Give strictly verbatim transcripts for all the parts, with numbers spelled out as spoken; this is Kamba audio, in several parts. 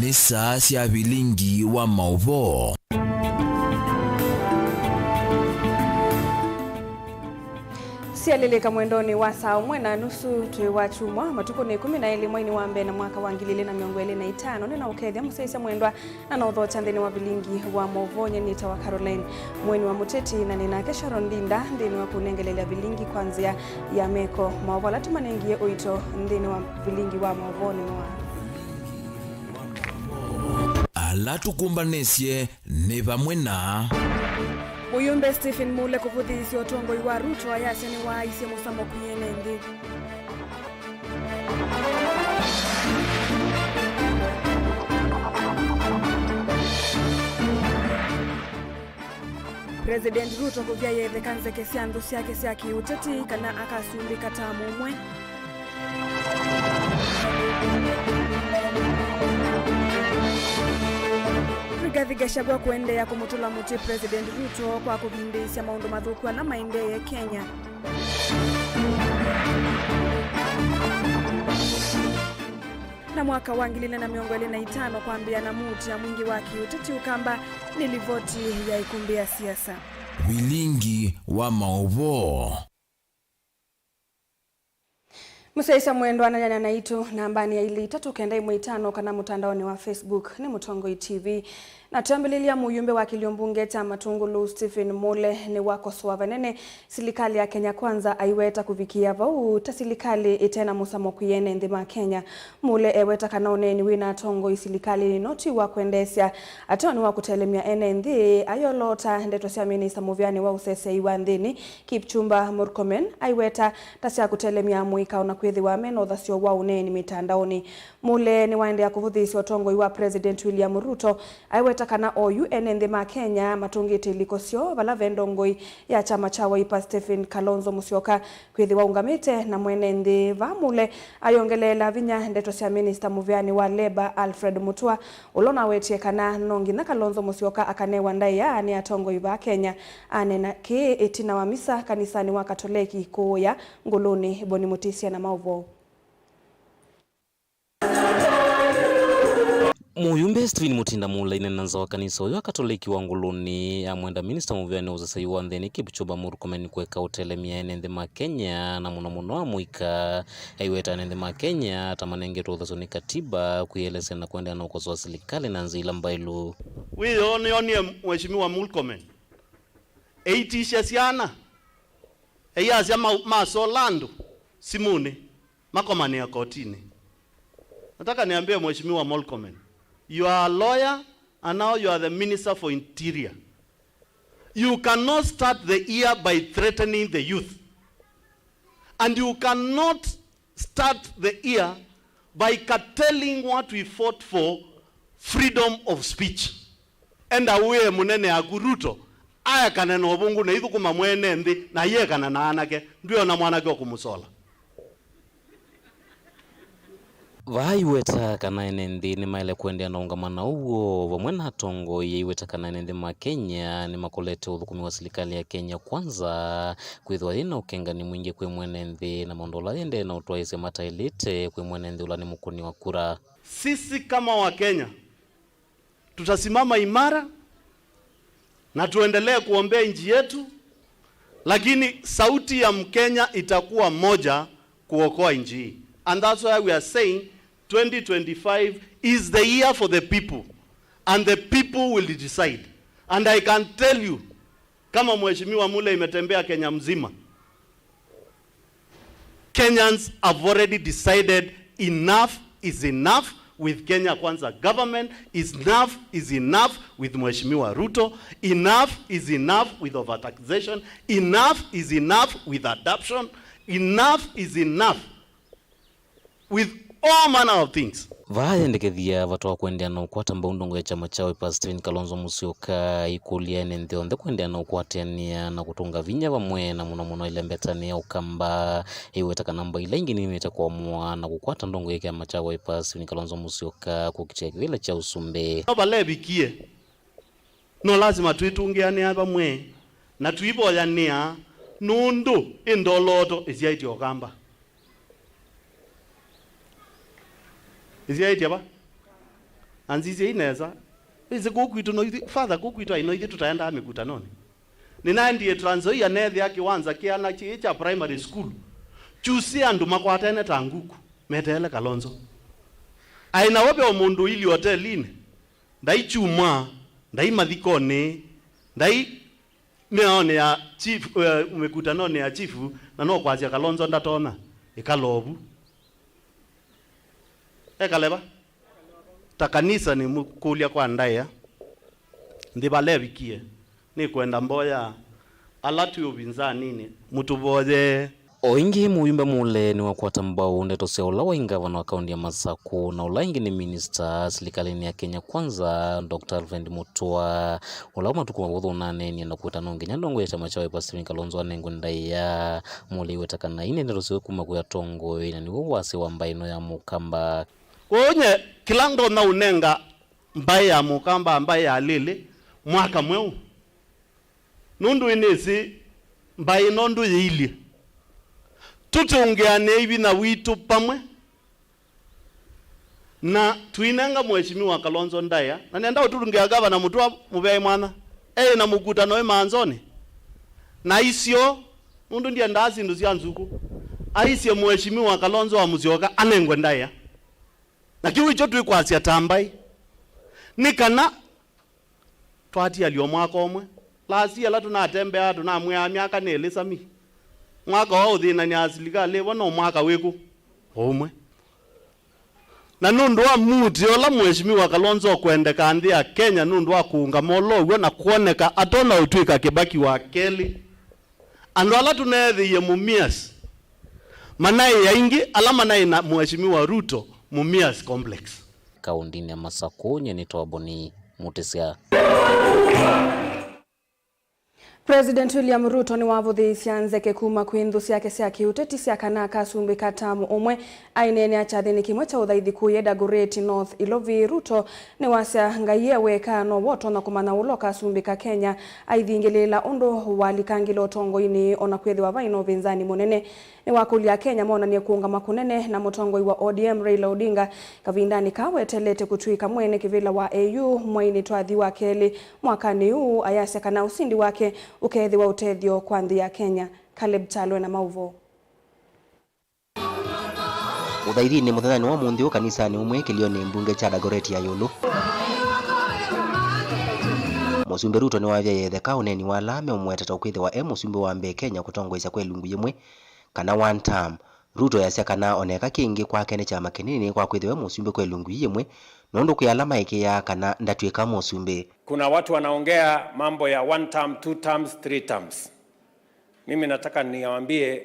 Nĩ saa sya vilingi wa maũvoo. Syalĩlĩka mwendonĩ wa saa ũmwe na nusu twĩ wa kyumwa, matukũ nĩ ĩkũmi na elĩ mweinĩ wa mbee na mwaka wa ngili ilĩ na mĩongo ĩlĩ na itano. Nĩnaũkethya mũsyaĩĩsya mwendwa na naũthokya nthĩnĩ wa vilingi wa maũvoo. Nyie nĩtawa Caroline Mweni wa Mũteti, na nĩ nake Sharon Ndinda nthĩnĩ wa kũnengelelya vilingi kwa nzĩa ya meko. Maũvoo ala tũmanengie ũito nthĩnĩ wa vilingi wa maũvoo nĩ wa Ala tũkũmbanĩsye nĩ vamwe na. Mũyũmbe Stephen Mule kũvũthĩĩsya ũtongoi wa Ruto, ayasya nĩwaaisye mũsamo kwĩ ene nthĩ. President Ruto kũvya yetheka nzeke sya nthũ syake sya kĩũteti kana akasumbĩka ta mũmwe. Rigathi Gachagua kũendeea kũmũtũla mũtĩ President Ruto kwa kũvindĩĩsya maũndũ mathũku ala maendee Kenya. Na mwaka wa ngili ilĩ na mĩongo ĩlĩ na itano kwambĩĩa na muutĩa mwingĩ wa kĩũteti Ũkamba nĩ livoti ya ĩkumbĩ ya siasa. Vilingi wa maũvoo. Mũsyaĩĩsya mwendwa, ananyanya naitũ nambanĩ ya ilĩ itatũ kenda ĩmwe itano kana mũtandaonĩ wa Facebook nĩ Mũtongoi T V. Na twambĩlĩlya, mũyũmbe wa kĩlio mbunge kya Matungulu Stephen Mule nĩwakosoa vanene silikalĩ ya Kenya Kwanza, aiweta kũvikĩĩa vau ta silikalĩ ĩte na mũsamo kwĩ ene nthĩ ma Kenya. Mule eweta kana ũneeni wĩ na atongoi silikalĩnĩ no ti wa kwendeesya, ateo nĩ wa kũtelemya ene nthĩ. Ayoloota ndeto sya minista mũvĩanĩ wa ũseseei wa nthĩnĩ Kipchumba Murkomen, aiweta ta sya kũtelemya amũika, o na kwĩthĩwa me na ũthasyo wa ũneeni mĩtandaonĩ. Mule nĩwaendeea kũvũthĩĩsya ũtongoi wa President William Ruto, aiweta kana oyu ene nthĩ ma Kenya matũngĩte ilĩko syoo vala ve ndongoi ya kyama kya Wiper Stephen Kalonzo Musyoka, kwĩthĩwa aũngamĩte na mwene nthĩ. Vaa Mule ayongeleela vinya ndeto sya minista mũvĩanĩ wa Labour Alfred Mutua, ũla ũnawetie kana no nginya Kalonzo Musyoka akanewa ndaĩa nĩ atongoi vaa Kenya. Aneena kĩĩ ĩtina wa misa kanisanĩ wa Katoleki kũũya Ngũlũnĩ. Boni Mũtisia na maũvoo. Mũyũmbe Stephen Mutinda Mule aineena nza wa kanisa ũyũ wa Katoleki wa Ngũlũnĩ, amwenda minista mũvĩanĩ wa ũseseei wa nthĩnĩ Kipchumba Murkomen kũeka ũtelemya ene nthĩ ma Kenya, na mũno mũno amũika. Aiweta ene nthĩ ma Kenya ta manengetwe ũthasyo nĩ katiba kwĩelesya na kũendeea na ũkosoa silikalĩ na nzĩa ila mbaĩlu. Wĩoo nĩonie Mheshimiwa Murkomen eitisya syana, eyasya ma-, masola andũ simũnĩ, makomanĩa kotinĩ. Nataka niambie Mheshimiwa Murkomen, you are a lawyer and now you are the Minister for Interior. You cannot start the year by threatening the youth. And you cannot start the year by curtailing what we fought for, freedom of speech. Enda ũĩe mũnene waku Ruto aekane na ũvũngũ na ithũkũma mwene nthĩ na aiekana na anake. Ndwĩona mwanake ũkũmũsola. Vaa aiweta kana ene nthĩ nĩmaĩle kũendeea na ũngama na ũw'o vamwe na atongoi. Aiweta kana ene nthĩ ma Kenya nĩmakolete ũthũkũmi wa silikalĩ ya Kenya Kwanza kwĩthĩwa yĩ na ũkengani mwingĩ kwĩ mwene nthĩ, na maũndũ ala yĩendee na ũtwaĩĩsya mataĩlĩte kwĩ mwene nthĩ ũla nĩ mũkũni wa kura. Sisi kama Wakenya, tutasimama imara na tuendelee kuombea nchi yetu, lakini sauti ya Mkenya itakuwa moja kuokoa nchi hii. And that's why we are saying twenty twenty-five is the year for the people, and the people will decide. And I can tell you, kama Mheshimiwa Mule imetembea Kenya mzima, Kenyans have already decided enough is enough with Kenya Kwanza government, enough is enough with Mheshimiwa Ruto, enough is enough with overtaxation, enough is enough with adoption, enough is enough with all manner of things. Vaa ayendekethya vata wa kũendeea na ũkwata mbau ndongoi ya kyama kya Wiper Stephen Kalonzo Musyoka, aikũlya ene nthĩ onthe kũendeea na ũkwatĩanĩa na kũtũnga vinya vamwe, na mũno mũno ĩlembetanĩ ya Ũkamba. Aiweta kana mbaĩ ila ingĩ nĩmĩte kũamũa na kũkwata ndongoi ya kyama kya Wiper Stephen Kalonzo Musyoka kũkitĩa kĩvĩla kya ũsumbĩ. No vala ĩvikie, no lasima twĩtũngĩanĩa vamwe na tũivoyanĩa, nũndũ ĩ ndolooto ĩsyaĩtye Ũkamba. Ĩsyaĩtye va? Na nzisyei nesa, wĩsĩ kũu kwitũ no ithyĩ, father, kũu kwitũ aĩ no ithyĩ tũtaendaa mĩkutanonĩ. Nĩnaendie Trans Nzoia neethĩa kĩwanza kĩana kĩĩ kya primary school kyusĩ andũ makwatene ta nguku, meteele Kalonzo. Aĩ nawo ve o mũndũ ũilyĩ otelinĩ, ndai kyumwa, ndai mathikonĩ, ndai mĩaonĩ ya chief, eh, mĩkutanonĩ ya chifu, na no kwasya Kalonzo ndatonya, ĩkala ovu. Ekale va? Ta kanisa nĩmũkũlya kwa ndaĩa, nthĩ vala ĩvikie, nĩkwenda mboya ala twĩ ũvinzaninĩ mũtũvoyee. O ĩngĩ, mũyumbe Mule nĩwakwata mbau ndeto sya ũla waĩ ngavana wa kaunti ya Masakũ na ũla ĩngĩ nĩ minista silikalĩnĩ ya Kenya Kwanza, Doctor Alfred Mutua, ũla matukũ mavũthũ ũnaneenie na kwĩta no nginya ndongoi ya kyama kya Wiper Stephen Kalonzo anengwe ndaĩa. Mule aiweta kana ii nĩ ndeto syũĩ kuma kwĩ atongoi na nĩw'o wasya wa mbaĩ ĩno ya Mũkamba. Kwoou nye kĩla ndonya ũnenga mbaĩ ya Mũkamba, mbaĩ ya Lĩlĩ, mwaka mweũ. Nũndũ nĩnĩsĩ mbaĩ ĩno ndũyĩilyĩ. Tũtũngĩanĩei vinya witũ vamwe, na tũinenga Mheshimiwa Kalonzo ndaĩa, na nenda ũtũtũngĩa Gavana Mutua mũvea mwanya, eĩ na mũkutano wĩ Manzoni, na isyo, nũndũ ndiendaa syĩndũ sya nzukũ, aisye Mheshimiwa Kalonzo wa Musyoka anengwe ndaĩa. Na kĩu ikyo twĩkwasya ta mbaĩ, nĩ kana twatialya o mwaka ũmwe. Last year, ala tũnatembeaa, tũnamwĩaa myaka nĩ ĩlĩ, Sami. Mwaka wa ũthĩnany'a asilikalĩ ĩvo no mwaka wĩkũ? O ũmwe. Na nũndũ wa mood ũla Mheshimiwa Kalonzo ũkwendeka nthĩ ya Kenya nũndũ wa kũũngama ũla ũw'o na kwoneka atonya ũtw'ĩka Kĩbaki wa kelĩ, andũ ala tũneethĩie Mumias manaĩ aingĩ ala manaĩ na Mheshimiwa Ruto Mumias complex. Kaũndĩnĩ ya Masakũ, nyie nĩtawa Boni Mutisya. President William Ruto nĩwavũthĩĩsya nzeke kuma kwĩ nthũ syake sya kĩũteti sya kana kasumbĩ ka tamu ũmwe. Aineenea kyathĩnĩ kĩmwe kya ũthaithi kũya Dagoretti North Ilovi, Ruto nĩwasya Ngai e weka nowe ũtonya kũmanya ũla ũkasumbĩka Kenya aithingĩlĩĩla ũndũ walikangĩle ũtongoinĩ, o na kwĩthĩwa vai na ũvĩnzani mũnene. Nĩwakũlya Akenya monanie kũũngama kũnene na mũtongoi wa O D M Raila Odinga kavindanĩ kaa weteelete kũtw'ĩka mwene kĩvĩla wa A U mwainĩ twathi wa kelĩ mwakanĩ ũũ, ayasya kana ũsindi wake ũkeethĩwa ũtethyo kwa nthĩ ya Kenya. Caleb Kyalo ena maũvoo. Ũthaithinĩ mũthenyanĩ wa ũmũnthĩ ũũ kanisanĩ ũmwe kĩlĩonĩ mbunge kya Dagoretti ya ĩũlũ, Mũsumbĩ Ruto nĩwavyaĩe ĩtheka ũneeni wa ala meũmũweteta kwĩthĩwa e mũsumbĩ wa mbee Kenya kũtongoesya kwa ĩlungu yĩmwe, kana one term. Ruto easya kana o na eka kĩngĩ kwake nĩ kyama kĩnini kwa kwĩthĩwa e mũsumbĩ kwa ĩlungu ii yĩmwe, nũndũ kwĩ ala maĩkĩĩaa kana ndatw'ĩka mũsumbĩ. Kuna watu wanaongea mambo ya one term, two terms, three terms. Mimi nataka niwaambie,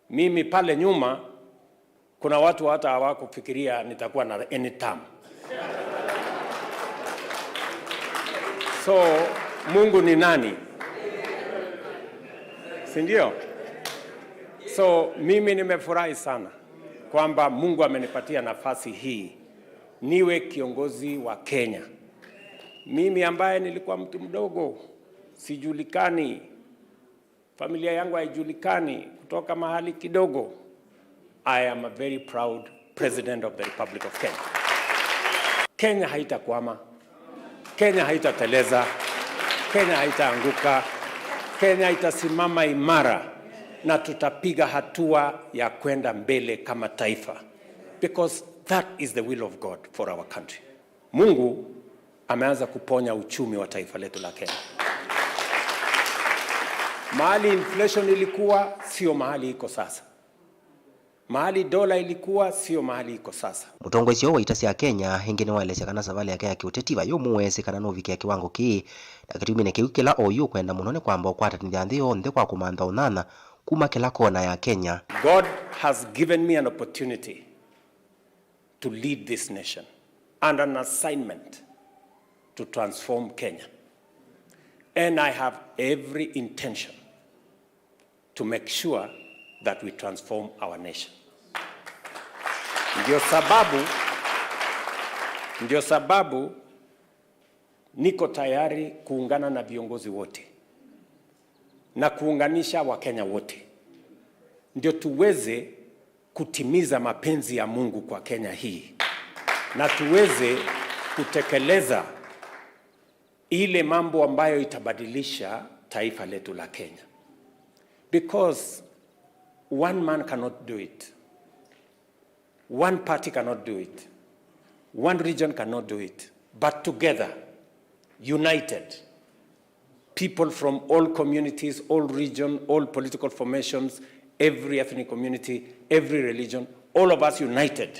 mimi pale nyuma, kuna watu hata hawakufikiria nitakuwa na any term. So, Mungu ni nani? Si ndio? So, mimi nimefurahi sana kwamba Mungu amenipatia nafasi hii niwe kiongozi wa Kenya. Mimi ambaye nilikuwa mtu mdogo, sijulikani, familia yangu haijulikani, kutoka mahali kidogo. I am a very proud president of the Republic of Kenya. Kenya haitakwama. Kenya haitateleza. Kenya haitaanguka. Kenya itasimama imara na tutapiga hatua ya kwenda mbele kama taifa. Because that is the will of God for our country. Mungu ameanza kuponya uchumi wa taifa letu la Kenya. Mahali inflation ilikuwa, sio mahali iko sasa. Mahali dola ilikuwa, sio mahali iko sasa. Mũtongoi ũsu wa ita sya Kenya ĩngĩ nĩwaelesya kana savalĩ yake ya kĩũteti vayũmũweesĩ kana nũvikĩa kĩwango kĩĩ, na kĩtuminĩ kĩu kĩla oyu ũkwenda mũno nĩ kwamba ũkwatanĩthya nthĩ yonthe kwa kũmantha ũnyanya kuma kĩla kona ya Kenya. God has given me an opportunity to lead this nation and an assignment to transform Kenya. And I have every intention to make sure that we transform our nation. Ndio sababu, ndio sababu niko tayari kuungana na viongozi wote na kuunganisha Wakenya wote, ndio tuweze kutimiza mapenzi ya Mungu kwa Kenya hii, na tuweze kutekeleza ile mambo ambayo itabadilisha taifa letu la Kenya. Because one man cannot do it. One party cannot do it. One region cannot do it. But together, united, people from all communities, all region, all political formations, every ethnic community, every religion, all of us united,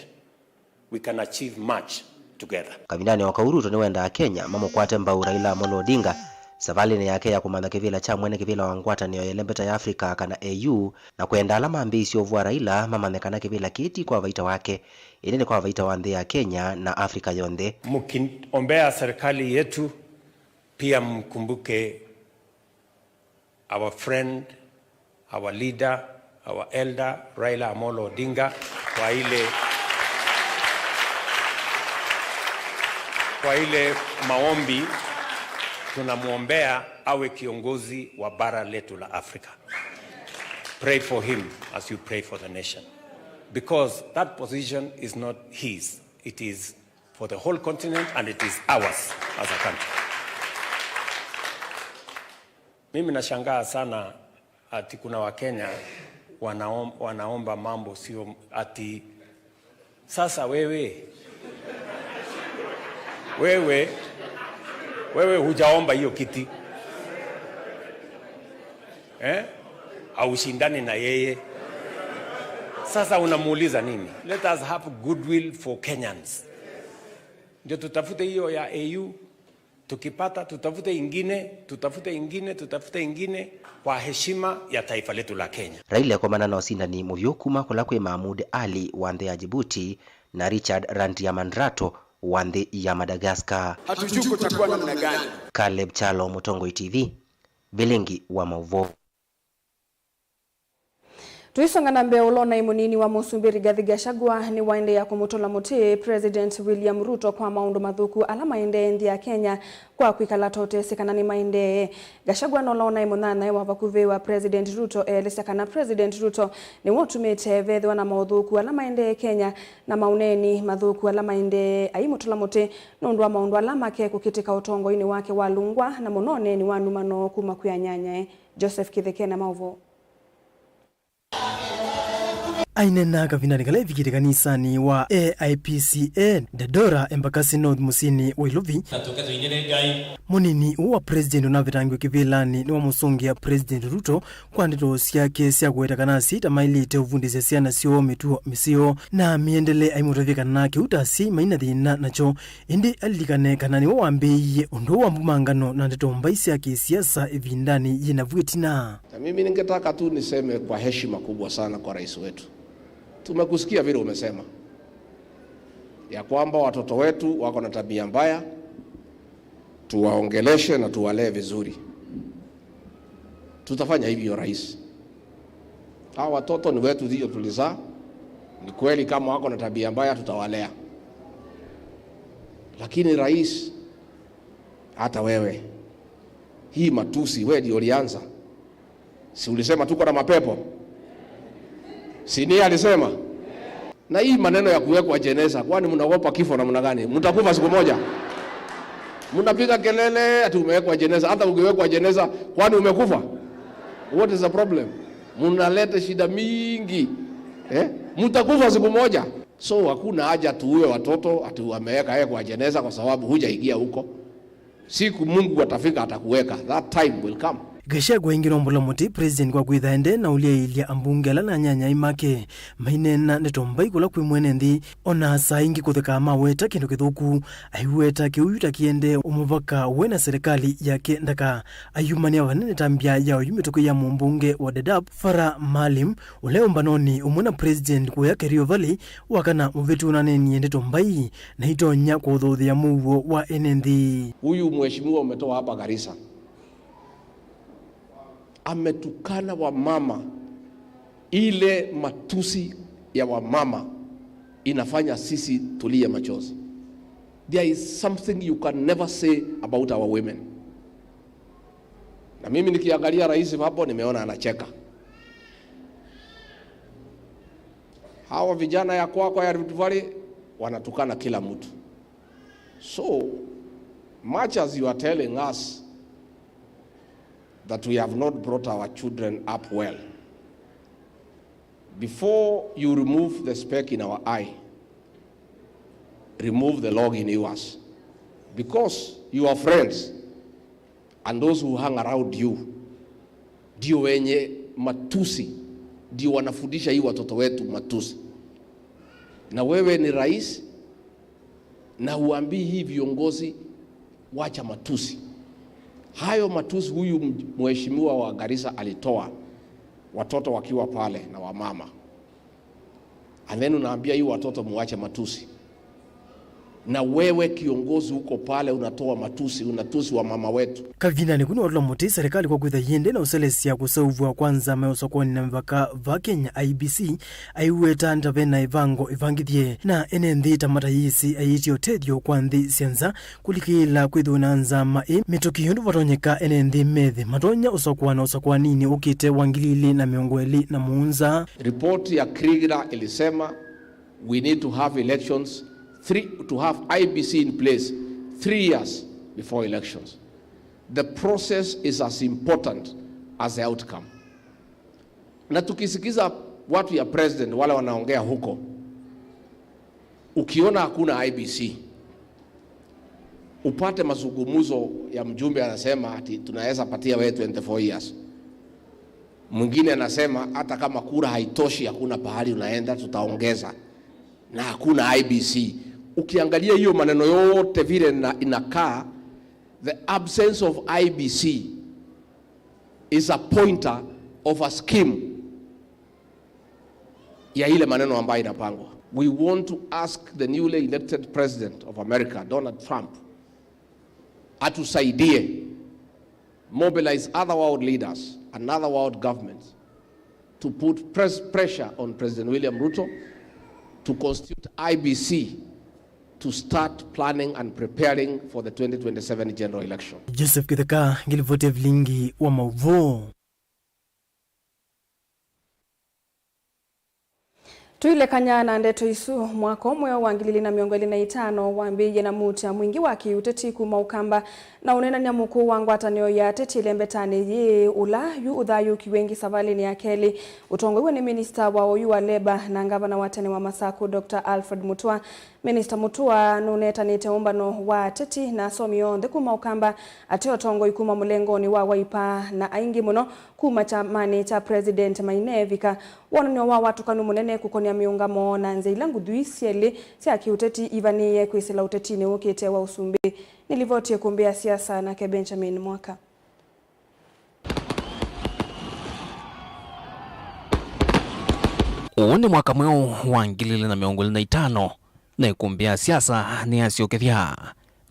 we can achieve much together. Kavindanĩ o kau, Ruto nĩwendaa Kenya mamũkwate mbau Raila Amolo Odinga savalĩnĩ yake ya kũmantha kĩvĩla kya mwene kĩvĩla wa ngwatanĩo ya ĩlembeta ya Africa, kana A U, na kwenda ala mambĩĩisye ũvũa Raila mamanye kana kĩvĩla kĩĩ ti kwa vaita wake, ĩndĩ nĩ kwa vaita wa nthĩ ya Kenya na Africa yonthe. Mkiombea serikali yetu, pia mkumbuke our friend, our leader, our elder, Raila Amolo Odinga, kwa ile, kwa ile maombi. Tunamwombea awe kiongozi wa bara letu la Afrika. Pray for him as you pray for the nation. Because that position is not his. It is for the whole continent and it is ours as a country. Mimi nashangaa sana ati kuna Wakenya wanaom-, wanaomba mambo sio ati sasa wewe, wewe, wewe hujaomba hiyo kiti. Eh? Haushindani na yeye. Sasa unamuuliza nini? Let us have goodwill for Kenyans. Ndio tutafute hiyo ya A U. Tukipata, tutafute ingine, tutafute ingine, tutafute ingine kwa heshima ya taifa letu la Kenya. Raila ekomana na ũsindani mũvyũ kuma kũla kwĩ Mahmoud Ali wa nthĩ ya Djibouti na Richard Randriamandrato wa nthĩ ya Madagascar. Hatujui kutakuwa namna gani. Caleb Chalo, Mũtongoi T V, Vilingi wa Maũvoo. Tũisonga na mbee, ũla ũnaĩ mũnini wa mũsumbĩ Rigathi Gachagua nĩwaendeea kũmũtũla mũtĩ President William Ruto kwa maũndũ mathũku ala maendee nthĩ ya Kenya kwa kwĩkala totesĩ kana nĩmaendee. Gachagua na ũla ũnaĩ mũnyanyae wa vakuvĩ wa President Ruto eelesya kana President Ruto nĩwe ũtumĩte vethĩwa na maũthũku ala maendee Kenya na maũneeni mathũku ala maendee aimũtũla mũtĩ nũndũ wa maũndũ ala make kũkĩtĩka ũtongoinĩ wake walũngwa, na mũno ũneeni wa ndumano kuma kwĩ anyanyae. Joseph Kĩtheke na maũvoo. Aineena kavindanĩ kala evikĩte kanisanĩ wa A I P C A Dadora, Embakasi North, mũsyĩnĩ wa Ilovi, mũnini ũũ wa president ũnavetangiwe kĩvĩlanĩ nĩwamũsũngĩa President Ruto kwa ndeto syake sya kũweta kana asyai ta maĩlĩte ũvundĩsya syana syoo mĩtuo mĩseo, na mĩendele aimũtavya kana kĩu ta asyai mai na thĩna nakyo, ĩndĩ alilikane kana nĩwe wambĩĩie ũndũ wa mbumangano na ndeto mbai sya kĩsiasa ĩvindanĩ yĩnavu ĩtina. Na mimi ningetaka tu niseme kwa heshima kubwa sana kwa rais wetu. Tumekusikia vile umesema ya kwamba watoto wetu wako na tabia mbaya, tuwaongeleshe na tuwalee vizuri. Tutafanya hivyo, rais. Hawa watoto ni wetu, ndio tulizaa. Ni kweli kama wako na tabia mbaya, tutawalea. Lakini rais, hata wewe, hii matusi, wewe ndio ulianza. Si ulisema tuko na mapepo? Si ni alisema? Na hii maneno ya kuwekwa jeneza, kwani mnaogopa kifo namna gani? Mtakufa siku moja. Mnapiga kelele ati umewekwa jeneza. Hata ukiwekwa jeneza, kwani umekufa? What is the problem? Mnaleta shida mingi. Eh? Mtakufa siku moja. So hakuna haja tuue watoto ati wameweka yeye kwa jeneza kwa sababu hujaingia huko. Siku Mungu atafika, atakuweka. That time will come. Gachagua aingĩlwa mbũla mũtĩ president kwa kwĩtha ende na ũlyaĩlya ambunge ala na anyanyae make maineena ndeto mbai kũla kwĩ mwene nthĩ, ona saa ingĩ kũthekaa maweta kĩndũ kĩthũku, aiweta kĩu yu ta kĩendee ũmũvaka we na serikali yake ndaka ayumanĩa vanene ta mbya ya oyu mĩtũkĩ ya mũmbunge wa Dadaab, Farah Maalim, ũla e ũmbanonĩ ũmwe na president kũya Kerio Valley, wakana mũvĩtu ũnaneenie ndeto mbai na itonya kũthũthĩa mũuo wa ene nthĩ. Huyu mheshimiwa umetoa hapa Garissa ametukana wamama, ile matusi ya wamama inafanya sisi tulie machozi. There is something you can never say about our women. Na mimi nikiangalia rais hapo, nimeona anacheka. Hawa vijana ya kwako ya Rift Valley wanatukana kila mtu. So much as you are telling us that we have not brought our children up well, before you remove the speck in our eye, remove the log in yours. Because your friends and those who hang around you ndio wenye matusi, ndio wanafundisha hii watoto wetu matusi. Na wewe ni rais, na huambii hii viongozi, "Wacha matusi." Hayo matusi huyu mheshimiwa wa Garissa alitoa, watoto wakiwa pale na wamama. And then unaambia hii watoto, "Muache matusi." Na wewe kiongozi uko pale unatoa matusi, unatusi wa mama wetu. Kavindanĩ kau nĩwatũla mũtĩ serikali kwa kwĩtha yĩendee na ũselesya kũseũvw'a kwa nzama ya ũsakũani na mĩvaka va Kenya, I E B C, aiweta ndave na ĩvango ĩvangĩthye, na ene nthĩ ta matayĩsĩ ayĩtye ũtethyo kwa nthĩ sya nza kũlikĩla kwĩthĩwa na nzama ĩ mĩtũkĩ ũndũ vatonyeka ene nthĩ methĩ matonya ũsakũana ũsakũaninĩ ũkĩte wa ngili ilĩ na mĩongo ĩlĩ na mũonza. Ripoti ya Kriegler ilisema we need to have elections three, to have I E B C in place three years before elections. The process is as important as the outcome. Na tukisikiza watu ya president wale wanaongea huko, ukiona hakuna I E B C, upate mazungumzo ya mjumbe anasema ati tunaweza patia wewe twenty-four years. Mwingine anasema hata kama kura haitoshi, hakuna pahali unaenda, tutaongeza. Na hakuna I E B C. Ukiangalia hiyo maneno yote vile na inakaa, the absence of I E B C is a pointer of a scheme ya ile maneno ambayo inapangwa. We want to ask the newly elected president of America, Donald Trump, atusaidie mobilize other world leaders and other world governments to put press, pressure on President William Ruto to constitute I E B C to start planning and preparing for the twenty twenty-seven general election. Joseph Kitheka, ngilivoti ya vilingi wa mauvoo. Tũilekany'a na ndeto isu, mwaka ũmwe wa ngili ilĩ na mĩongo ĩlĩ na itano wambĩĩie na muutya mwingĩ wa kĩũteti kuma Ũkamba na ũneenany'a mũkũũ wa ngwatanĩo ya ateti ĩlembetanĩ yĩĩ, ũla yu ũthayũũkiw'e ĩngĩ savalĩnĩ ya kelĩ ũtongoew'e nĩ minista wa oyu wa Labour na ngavana wa tene wa Masakũ, Doctor Alfred Mutua. Minista Mutua nũnetanĩte ũmbano wa ateti na asomi onthe kuma Ũkamba, ate atongoi kuma mũlengonĩ wa Wiper, na aingĩ mũno kuma kyamanĩ kya President Maina Evika. Wonany'o wa watũkanu mũnene kũkonĩa mĩũngamo na nzĩa ila nguthui syelĩ sya kĩũteti ivanĩĩe kwĩsĩla ũtetinĩ wũkĩte wa ũsumbĩ. Nĩ livoti ya ĩkũmbĩ ya siasa nake Benjamin Mwaka. Ũũ nĩ mwaka mweũ wa ngili ilĩ na mĩongo ĩlĩ na itano, na ĩkũmbĩ ya siasa nĩyasyokethya.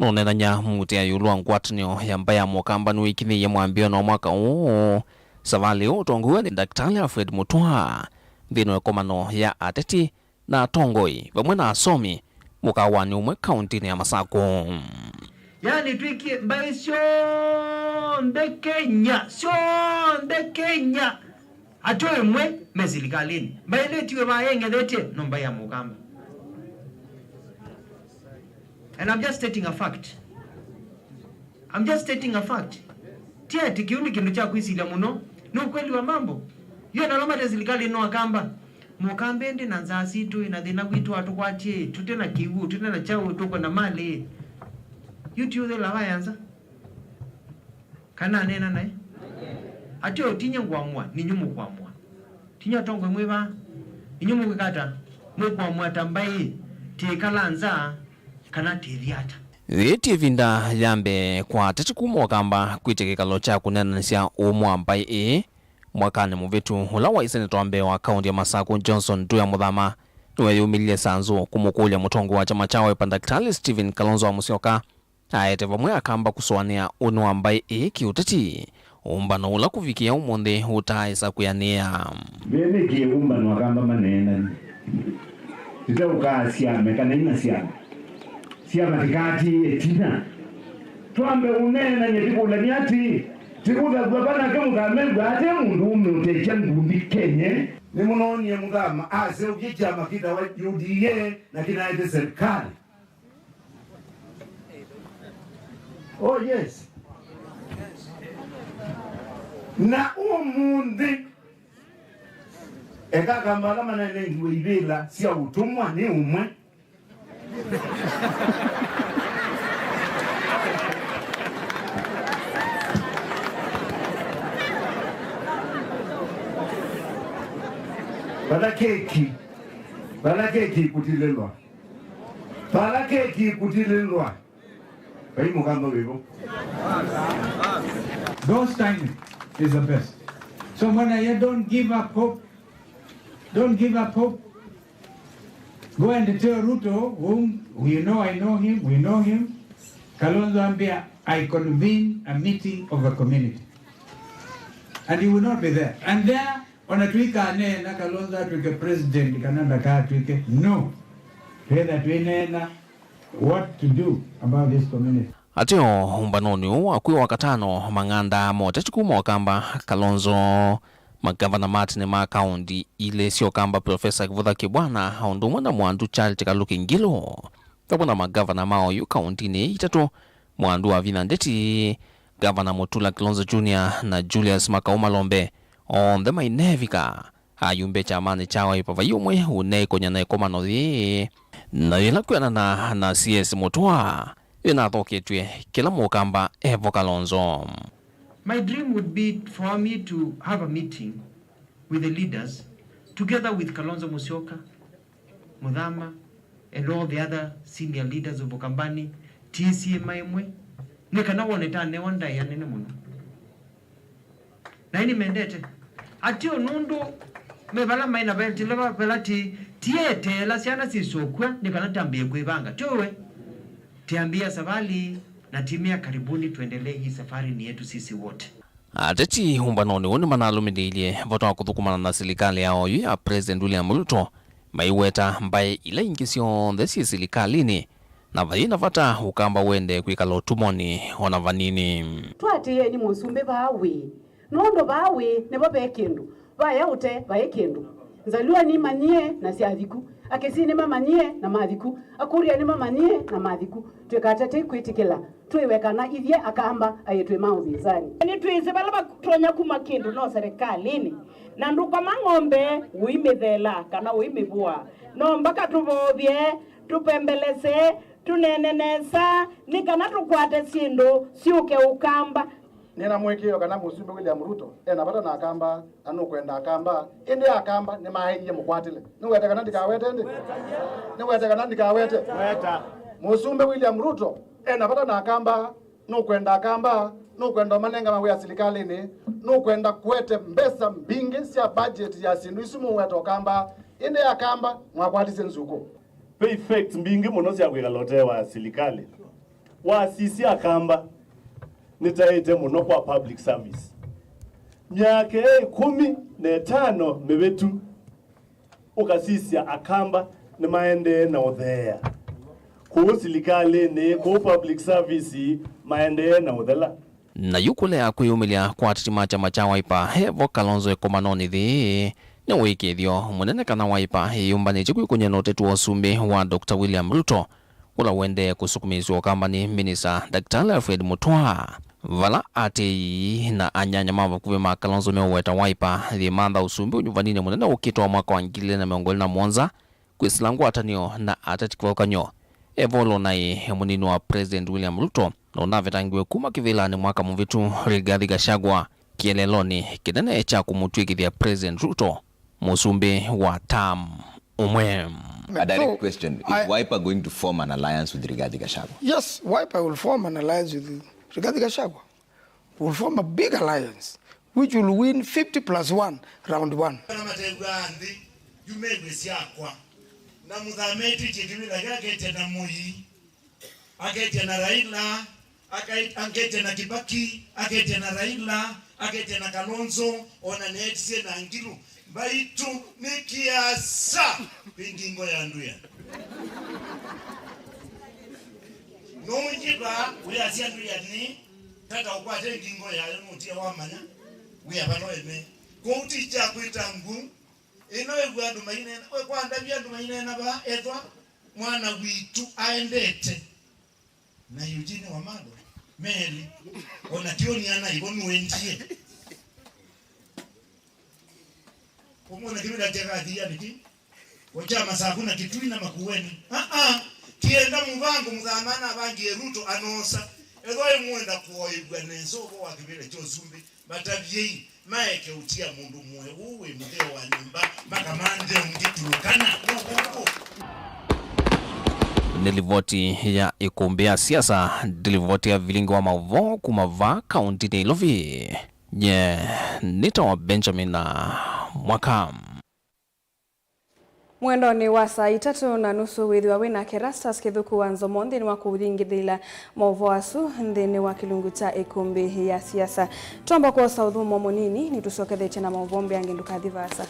Nũneenany'a mũutĩa ĩũlũ wa ngwatanĩo ya mbaĩ ya Mũkamba nĩwĩkinyĩie mwambĩĩonĩ wa mwaka ũũ. Savalĩ ũũ ũtongoew'e nĩ Daktari Alfred Mutua nthĩnĩ wa ĩkomano ya ateti na atongoi vamwe na asomi mũkawanĩ ũmwe kaũntĩnĩ ya Masakũ. Yaani twĩkie mbaĩ syonthe Kenya, syonthe Kenya. Ateo ĩmwe me silikalĩnĩ. Mbaĩ ĩla ĩtiwe vaa yeng'ethetye no mbaĩ ya Mũkamba. And I'm just stating a fact. I'm just stating a fact. Ti ati kĩu nĩ kĩndũ kya kwĩsilya mũno. Nĩ ukweli wa mambo. Yu na ala mate silikalĩnĩ no Akamba. Mũkamba ĩndĩ na nzaa sitũ, na thĩna witũ atũkwatye, tũte na kĩw'ũ, tũte na kyaũ, tũkwenda malĩ. Yu ti ũthela wa ya nza. Kana aneena naĩ? Ateo tinyie ngũamũa, ninyu mũkũamũa. Tinyie atongoi mwĩ vaa, ninyu mũkwĩka ata? Mũkũamũa ta mbaĩ, tĩĩkala nza, kana tĩthi ata? Yĩĩ ti ĩvinda ya mbee kwa ateti kuma Ũkamba kwĩtya kĩkalo kya kũneenanĩsya ũmwe wa mbaĩ ĩĩ. Mwakanĩ mũvĩtu, ũla waĩ seneta wa mbee wa kaũntĩ ya Masakũ, Johnson Nduya Mũthama, nĩweeyumĩlilye sanzu kũmũkũlya mũtongoi wa kyama kya Wiper, Daktari Stephen Kalonzo wa Musyoka, aete vamwe Akamba kũsũanĩa ũnĩ wa mbaĩ ĩĩ kĩũteti, ũmbano ũla kũvikĩa ũmũnthĩ ũtaaĩsa kwĩanĩĩa. Ve nĩkĩ ũmbano Akamba maneenany'a? Tũteũkaa syame kana ina syama. Syama tĩkatĩĩe ĩtina. Twambe ũneenany'a tĩkũlany'a atĩĩ, tĩkũthavw'a vanake Mũthama ew'a ate mũndũũme ũtekya ngundi Kenya. Nĩmũnoonie Mũthama aseũvye kyama kĩtawa U D A na kĩnaete serikali. Oh, yes. Na ũmũnthĩ, eka Akamba ala manenengiwe ivĩla sya ũtũmwa nĩ ũmwe. Vala keki, vala keki ĩkũtilĩlwa, vala keki ĩkũtilĩlwa, vai mũkamba wĩvo. God's timing is the best. So when I hear, "Don't give up hope, don't give up hope," go and tell Ruto, whom we know, I know him, we know him. Kalonzo ambia, "I convene a meeting of a community." And he will not be there. And there, ona tũikaneena Kalonzo atw'ĩke president kana ndakatw'ĩke. No. Twĩtha twĩneena what to do about this community. Ateo ũmbanonĩ ũũ wa kwĩ wa katano, mang'anda ma ũteti kuma Ũkamba, Kalonzo, magavana ma tene ma kaũnti ilĩ sya Ũkamba, Profesa Kĩvũtha Kĩbwana, o ũndũ ũmwe na Mwandu Charity Kaluki Ngilu, vamwe na magavana ma oyu kaũntinĩ ii itatũ, Mwandu Wavinya Ndeti, Gavana Mutula Kilonzo Junior na Julius Makau Malombe, onthe mainevika ayumbe kyamanĩ kya Wiper vai ũmwe ũneekonya na ĩkomano yĩĩ, na yĩla kwĩanana na C S Mutua yĩnathoketw'e kĩla mũkamba evo Kalonzo. My dream would be for me to have a meeting with the leaders, together with Kalonzo Musyoka, Muthama, and all the other senior leaders of Ukambani, T C M ĩmwe, nĩ kana wone ta anewa ndaĩa nene mũno. Na nĩmendete atĩ o nũndũ me vala maĩ na ventila vavela ti tieteela syana syĩsyokw'a nĩ kana tambĩe kwĩvanga, tyowe tiambia savali na timia karibuni tuendelee hii safari ni yetu sisi wote. Ateti ũmbanonĩ ũũ nĩmanalũmĩlĩilye vata wa kũthũkũmana na silikalĩ ya oyu ya President William Ruto, maiweta mbaĩ ila ingĩ syonthe syĩ silikalĩnĩ, na vayĩ na vata Ũkamba wende kwĩkala ũtũmwanĩ o na vanini. Tũatĩĩeni mũsumbĩ vaa wĩ, nũndũ vaa wĩ nĩvo ve kĩndũ, vaya ũte vaĩ kĩndũ. Nzalua nĩmanyie na syathiku, Akĩsii nĩmamanyie na mathiku, Akũria nĩmamanyie na mathiku. Twĩkatatei kwĩtĩkĩla twĩwe kana ithyĩ Akamba aĩ twĩ ma ũvinzani. Nĩtwĩsĩ vala vatonya kuma kĩndũ no serikalĩnĩ, na ndũkoma ng'ombe ũimĩtheela kana ũimĩvũa. No mbaka tũvovye, tũpembelese, tũneene nesa nĩ kana tũkwate syĩndũ syũke Ũkamba. Nĩ na mũĩkĩĩo kana Mũsumbĩ William Ruto e na vata na Akamba, na nũkwenda Akamba, ĩndĩ Akamba nĩmaaĩie mũkwatĩle. Nĩwete kana ndikawete ĩndĩ? Nĩwete kana ndikawete? Weta. Mũsumbĩ William Ruto e na vata na Akamba, nũkwenda Akamba, nũkwenda ũmanenga mawĩa silikalĩnĩ, nũkwenda kũete mbesa mbingĩ sya budget ya syĩndũ isu mũweta Ũkamba, ĩndĩ Akamba mwakwatisye nzukũ. Ve effects mbingĩ mũno sya kwĩkala ũtee wa silikalĩ. Wasisya Akamba nĩtaĩte mũno kwa public service. Myaka ĩkũmi na ĩtano mĩvĩtu, ũkasisya Akamba nĩmaendee na ũtheea. Kũu silikalĩnĩ, kũu public service, maendee na ũthela. Na yu kũlea kwĩyumĩlya kwa ateti ma kyama kya Wiper, evo Kalonzo ĩkomanonĩ yĩĩ, nĩ ũĩkĩĩthyo mũnene kana Wiper ĩyũmbanĩtye kwĩkũny'a na ũteti wa ũsumbĩ wa Doctor William Ruto, ũla ũendee kũsukumĩĩsw'a Ũkamba nĩ Minista Daktari Alfred Mutua. Vala atĩĩi na anyanya ma vakuvĩ ma Kalonzo meũweta Wiper yĩmantha ũsumbĩ ũnyuvaninĩ mũnene ũkĩte wa mwaka wa ngili ilĩ na mĩongo ĩlĩ na mũonza, kwĩsĩla ngwatanĩo na ateti kĩvathũkany'o. Evo ũla ũnaĩ mũnini wa President William Ruto na ũnavetangiwe kuma kĩvĩlanĩ mwaka mũvĩtu, Rigathi Gachagua, kĩeleelonĩ kĩnene kya kũmũtw'ĩkĩthya President Ruto mũsumbĩ wa term ũmwe. A direct question. Is Wiper going to form an alliance with Rigathi Gachagua? Yes, Wiper will form an alliance with Rigathi Gachagua. Will form a big alliance which will win fifty plus one, round one. Na matew'aa nthĩ yu mew'e syakwa, na Mũthama etĩtye kĩvĩla kĩu aketya na Moi, aketya na Raila, akai-, aketya na Kibaki, aketya na Raila, aketya na Kalonzo, ona neetisye na Ngilu. Mbaitũ nĩ kĩasa kwĩ ngingo ya andũ ya. Nũnyĩva wĩasya andũ ya nĩ tata ũkwate ngingo yayo nũtie wamanya wĩa vala eme. Kwoou ti kya kwĩta ngu. Ĩno ĩw'a andũ maineena, we kwandavya andũ maineena vaa ethwa mwana witũ aendete na Eugene Wamalwa. Meli, ona tioni ana ivo nũendie. Ũmũnthĩ kĩvĩla kya kathi ya nĩkĩ? Kwa kya Masaku na Kitui na Makueni. Aa, tienda mũvango mũthama na avangie Ruto anosa. Ethwa ĩmwenda kũoĩw'a nesa ũvo wa kĩvĩla kya ũsumbĩ, matavyei, maeke ũtia mũndũ mũe ũũ wĩ mũtheo wa nyũmba, makamanthe ũngĩ Turkana. No kũkũ. Nĩ livoti ya ĩkũmbĩ ya siasa, nĩ livoti ya vilingi wa maũvoo kuma vaa kaũntĩnĩ ya Nairobi. Nye nĩtawa Benjamin Mwaka. Mwendonĩ wa saa itatũ na nusu wĩthĩwa wĩ nake Erastus Kĩthũku wa Nzomo nthĩnĩ wa kũvingĩthĩla maũvoo asu nthĩnĩ wa kĩlungu kya ĩkũmbĩ ya siasa. Twamba kwosa ũthũmũo mũnini, nĩtũsyokethetye na maũvoo mbeange, ndũkathi vaasa.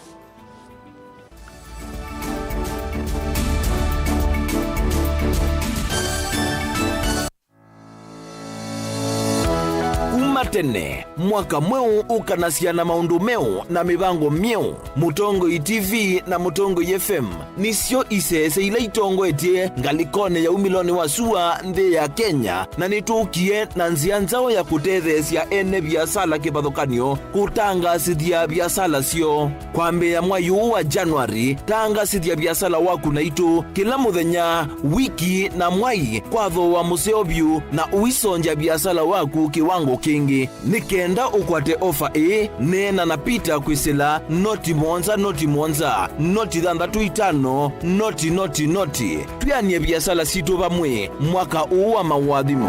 Kuma tene, mwaka mweũ ũkanasya na maũndũ meũ na mĩvango myeũ. Mũtongoi T V na Mũtongoi F M nĩsyo isese ila itongoetye ngalĩkonĩ ya umĩlonĩ wa sua nthĩ ya Kenya, na nĩtũkie na nzĩa nzaũ ya kũtetheesya ene viasala kĩvathũkany'o kũtangaasĩthya viasala syoo. Kwambĩĩa mwai ũũ wa January, tangaasĩthya viasala waku naitũ kĩla mũthenya, wiki, na mwai kwa thooa mũseo vyũ, na ũisongya viasala waku kĩwango kĩngĩ. Nĩ kenda ũkwate ofa ĩĩ, neena na Peter kwĩsĩla noti mũonza noti mũonza, noti thanthatũ itano, noti, noti, noti. Twĩanĩe viasala sitũ vamwe mwaka ũũ wa maũathimo.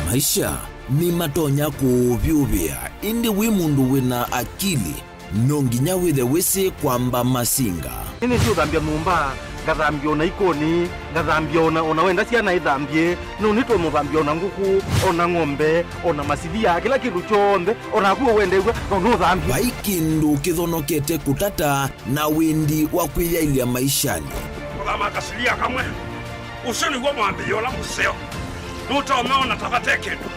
Maisha nĩmatonya kũũvyũvĩa, ĩndĩ wĩ mũndũ wĩ na akili, no nginya wĩthe wĩsĩ kwamba masinga. Nĩnĩsĩ ũthambya nyũmba, ngathambya ona ikoni, ngathambya ona, ona wenda syana ithambye, no nĩtũmũthambya ona ngũkũ, ona ng'ombe, ona masilia, kĩla kĩndũ kyonthe, onaku ũwendew'a, no nũthambye. Vai kĩndũ kĩthonokete kũtata na wendi wa kwĩyaĩlya maishanĩ. Kũthama kasilia kamwe, ũsu nĩw'o mwambĩĩo ũla mũseo. Nũtonya ona ta vate kĩndũ.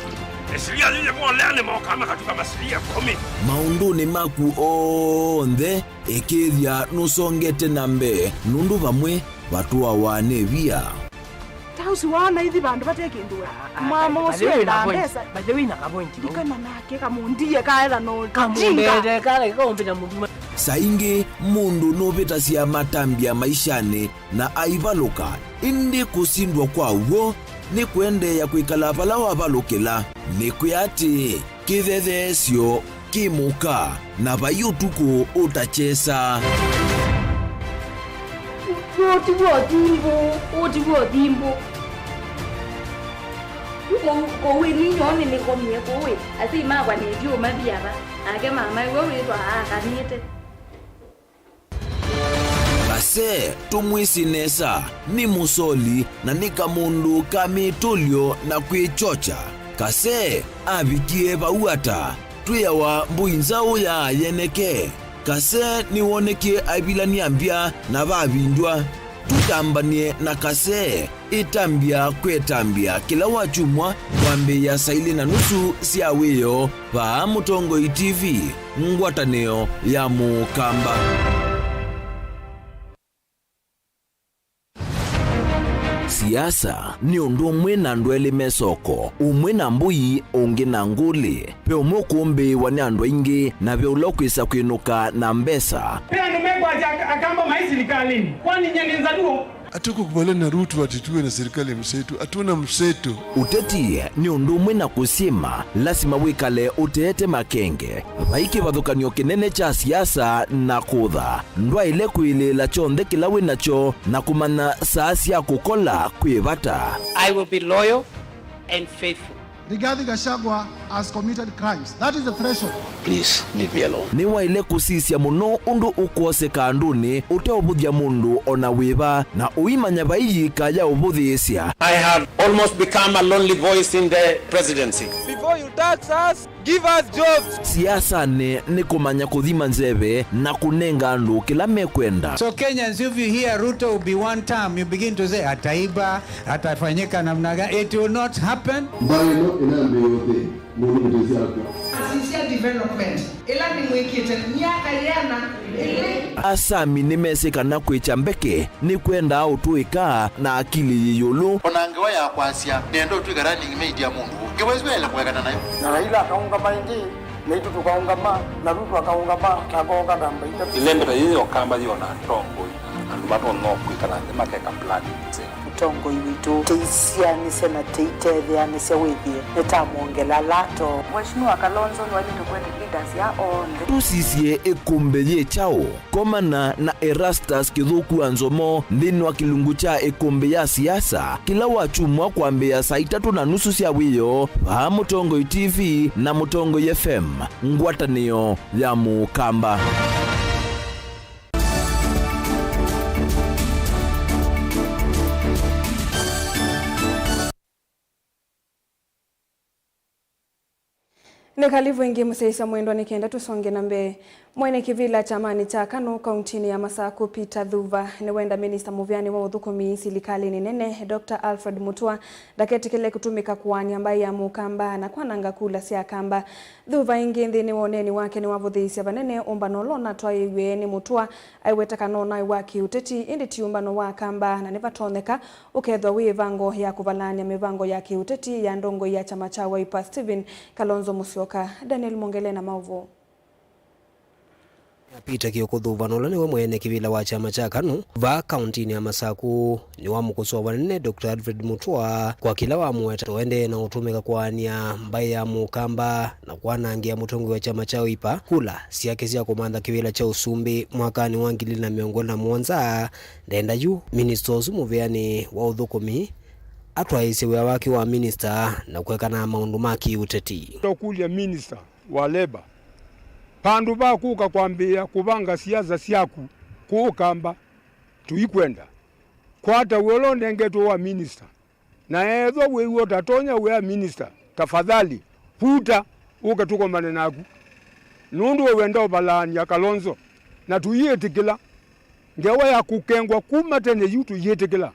Ĩsilia yĩyĩ volea nĩmokaa makatuka masilia ĩkũmi. Maũndũnĩ maku onthe, ĩkĩĩthya nũsongete na mbee, nũndũ vamwe vatũawa nĩ via. Ta ũsu waona ithi vandũ vate kĩndũ we. Ah, ah, mama by the ũsu way, endaa na point, mbesa. By the way, na ka point, no? Ndikana nake kamũndie kaetha no kamũndete kala kaũmbĩta mũndũ. Saa ingĩ mũndũ nũvĩtasya matambya maishanĩ na aivalũka, ĩndĩ kũsindwa kwa w'o nĩ kũendeea kwĩkala vala wavalũkĩla. Nĩkwĩa atĩ, kĩthetheesyo kĩ mũka, na vai ũtukũ ũtakyesa. Ũũ ti w'o thimbũ, ũũ ti w'o thimbũ. Kũu, kũu ĩ ninyoo nĩnĩkomie kũu ĩ, asyai makwa nĩtyo mathi ava, nake mama ĩwe wĩtwa aakanĩte. Kase, tũmwĩsĩ nesa, nĩ mũsoli na nĩ kamũndũ ka mĩtũlyo na kwĩkyokya. Kase avikie vau ata? Twĩawa mbũi nzaũ ya yeneke. Kase nĩwonekie aivilany'a mbya na vavindw'a. Tũtambany'e na Kase. Ĩtambya kwetambya kĩla wakyumwa kwambĩĩa saa ilĩ na nusu sya wĩoo vaa Mũtongoi T V, ngwatanĩo ya Mũkamba. Siasa nĩ ũndũ ũmwe na andũ elĩ me soko, ũmwe na mbũi, ũngĩ na ngũlĩ. Ve ũmwe ũkũmbĩĩwa nĩ andũ aingĩ, na ve ũla ũkwĩsa kwĩnũka na mbesa. Ve andũ mekwasya ak-, Akamba maĩ silikalĩnĩ, kwani nyie nĩ Nzaluo? Hatukukubaliana na Ruto ati tuwe na serikali ya mseto. Hatuna mseto. Ũteti nĩ ũndũ ũmwe na kũsyĩma, lasima wĩkale ũteete makenge. Vai kĩvathũkany'o kĩnene kya siasa na kũtha. Ndwaĩle kwĩlĩĩla kyonthe kĩla wĩ nakyo na kũmanya saa sya kũkola kwĩ vata. I will be loyal and faithful. Rigathi Gachagua has committed crimes. That is the threshold. Please, leave me alone. Nĩwaĩle kũsisya mũno ũndũ ũkwoseka andũnĩ ũteũvũthya mũndũ o na wĩva, na ũimanya vai yĩika ya ũvũthĩĩsya. I have almost become a lonely voice in the presidency. Before you tax us, give us jobs. Siasanĩ nĩ kũmanya kũthima nzeve na kũnenga andũ kĩla mekwenda. So Kenyans, if you hear Ruto will be one term, you begin to say, "Ataiba." Atafanyika namna gani? It will not happen. Mbaĩ ĩno ĩnambĩĩa ũthĩ, mũndũ mũtesi akwa. Asisya development. Ĩla nĩmwĩkĩte myaka yĩana ĩlĩ. Asami nĩmesĩ kana kwĩkya mbeke nĩkwendaa ũtũĩka na akili yĩ ĩũlũ. O na ngewa ya kwasya, nĩenda ũtw'ĩka running mate ya mũndũ ũũ. Ngewa ĩsu yaĩle kũekana nayo. Na Raila akaũngama ĩngĩ, naitũ tũkaũngama, na Ruto akaũngama, na akooka namba itatũ. Ĩlembe ta yĩĩ ya Ũkamba yĩ o na atongoi, andũ matonya kwĩkala nthĩ makeka plan nzeo. Mũtongoi witũ, tũisyaanĩsya na tũitetheanĩsya wĩthĩe nĩtamwongela lato. Mheshimiwa Kalonzo nĩwaĩlĩte kũete leaders ya onthe. Tũsisye ĩkũmbĩ yĩ kyaũ? Komana na Erastus Kĩthũku wa Nzomo nthĩnĩ wa kĩlungu kya ĩkũmbĩ ya siasa kĩla wakyumwa kwambĩĩa saa itatũ na nusu sya wĩoo vaa Mũtongoi T V na Mũtongoi F M, ngwatanĩo ya Mũkamba. Nĩ kalivu ĩngĩ mũsyaĩĩsya mwendwa, nĩ kenda tũsonge na mbee. Mwene kĩvĩla kyamanĩ kya KANU kauntinĩ ya Masaku, Peter Thuva, nĩwenda minista mũvĩanĩ wa ũthũkũmi silikalĩnĩ nene, Doctor Alfred Mutua, ndaketĩkĩle kũtũmĩka kũaany'a mbaĩ ya Mũkamba na kwananga kula sya Akamba. Thuva ĩngĩ nthĩnĩ wa ũneeni wake nĩwavũthĩĩsye vanene ũmbano ũla ũnatwaĩĩw'e nĩ Mutua, aiweta kana ũnaĩ wa kĩũteti, ĩndĩ ti ũmbano wa Akamba, na nĩvatonyeka ũkethwa wĩ ĩvango ya kũvalaany'a mĩvango ya kĩũteti ya ndongoi ya kyama kya Wiper, Stephen Kalonzo Musyoka. Daniel Mwongele na maũvoo. Peter Kioko Thuva, na ũla nĩwe mwene kĩvĩla wa kyama kya KANU vaa kauntinĩ ya Masaku, nĩwamũkosoa vanene Doctor Alfred Mutua kwa kĩla wamũweta ta ũendee na ũtũmĩka kũaany'a mbaĩ ya Mũkamba na kwanangĩa mũtongoi wa kyama kya Wiper kula syake sya kũmantha kĩvĩla kya ũsumbĩ mwakanĩ wa ngili ilĩ na mĩongo ĩlĩ na mũonza. Ndenda yu minista ũsu mũvĩanĩ wa ũthũkũmi atwaĩĩsye wĩa wake wa minista na kũekana na maũndũ ma kĩũteti. Tũkũlya minista wa Labour, vandũ va kũka kwambĩĩa kũvanga siasa syaku kũũ Kamba, tũikwenda. Kwata wĩa ũla ũnengetwe wa minista. Na ethwa wĩw'a ũtatonya wĩa minista, tafadhali, vuta, ũke tũkomane naku. Nũndũ we wenda ũvalaany'a Kalonzo, na tũiĩtĩkĩla. Ngewa ya kũkengwa kuma tene yu tũiĩtĩkĩla.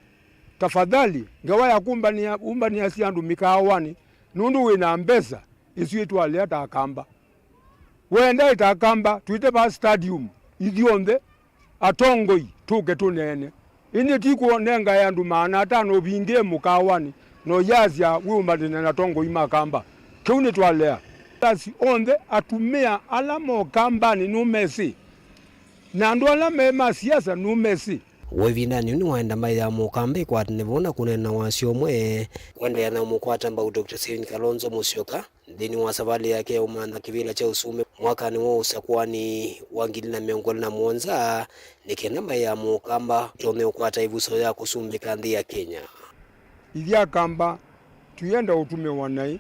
Tafadhali, ngewa ya kũmbanĩa, ũmbanĩasya andũ mĩkaawanĩ, nũndũ wĩ na mbesa, ĩsu ĩtwalea ta Akamba. Wenda ĩta Akamba, twĩte vaa stadium, ithyonthe, atongoi, tũke tũneene. Ĩndĩ ti kũnengae andũ maana atano ũvingĩe mũkaawanĩ, na ũyasya wĩũmbanĩne na atongoi ma Kamba. Kĩu nĩtwalea. Asi onthe, atumĩa ala mo Kambanĩ nũmesĩ, na andũ ala me ma siasa nũmesĩ. Wĩ ĩvindanĩ yĩu nĩwaenda mbaĩ ya Mũkamba ĩkwatane vau na kũneena na wasyo ũmwe, kũendeea na ũmũkwata mbau Doctor Stephen Kalonzo Musyoka nthĩnĩ wa savalĩ yake ya ũmantha kĩvĩla kya ũsumbĩ mwakanĩ wa ũsakũani wa ngili na mĩongo ĩlĩ na mũonza, nĩ kenda mbaĩ ya Mũkamba ĩtonye ũkwata ĩvuso ya kũsumbĩka nthĩ ya Kenya. Ithyĩ Akamba tũyenda ũtũmĩwa naĩ,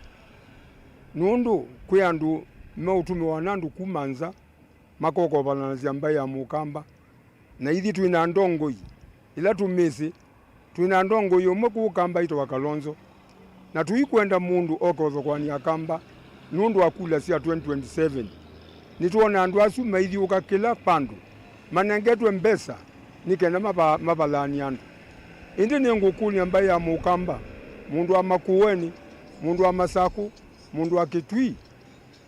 nũndũ kwĩ andũ meũtũmĩwa nĩ andũ kuma nza, makokovalanasya mbaĩ ya Mũkamba. Na ithyĩ twĩ na ndongoi ila tũmĩsĩ. Twĩ na ndongoi ũmwe kũũ Kamba aitwa Kalonzo. Na tũikwenda mũndũ oke ũthokwanĩa Kamba nũndũ wa kula sya twenty twenty-seven. Nĩtwona andũ asu maithiũka kĩla vandũ, manengetwe mbesa nĩ kenda mava-, mavalaany'e andũ. Ĩndĩ nĩngũkũlya mbaĩ ya Mũkamba, mũndũ wa Makueni, mũndũ wa Masakũ, mũndũ wa Kĩtui,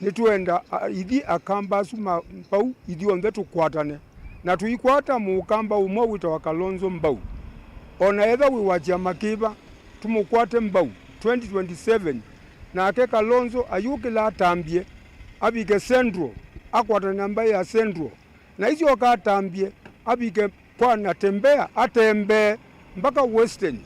nĩtwenda, a, ithyĩ Akamba asu ma mbau ithyonthe tũkwatane, na tũikwata Mũkamba ũmwe wĩtawa Kalonzo mbau. O na ethwa wĩ wa kyama kĩva, tũmũkwate mbau twenty twenty-seven, nake Kalonzo ayũkĩla atambye, avike Central, akwatane na mbaĩ ya Central, na isyoka atambye, avike kwa Natembeya, atembee mpaka Western,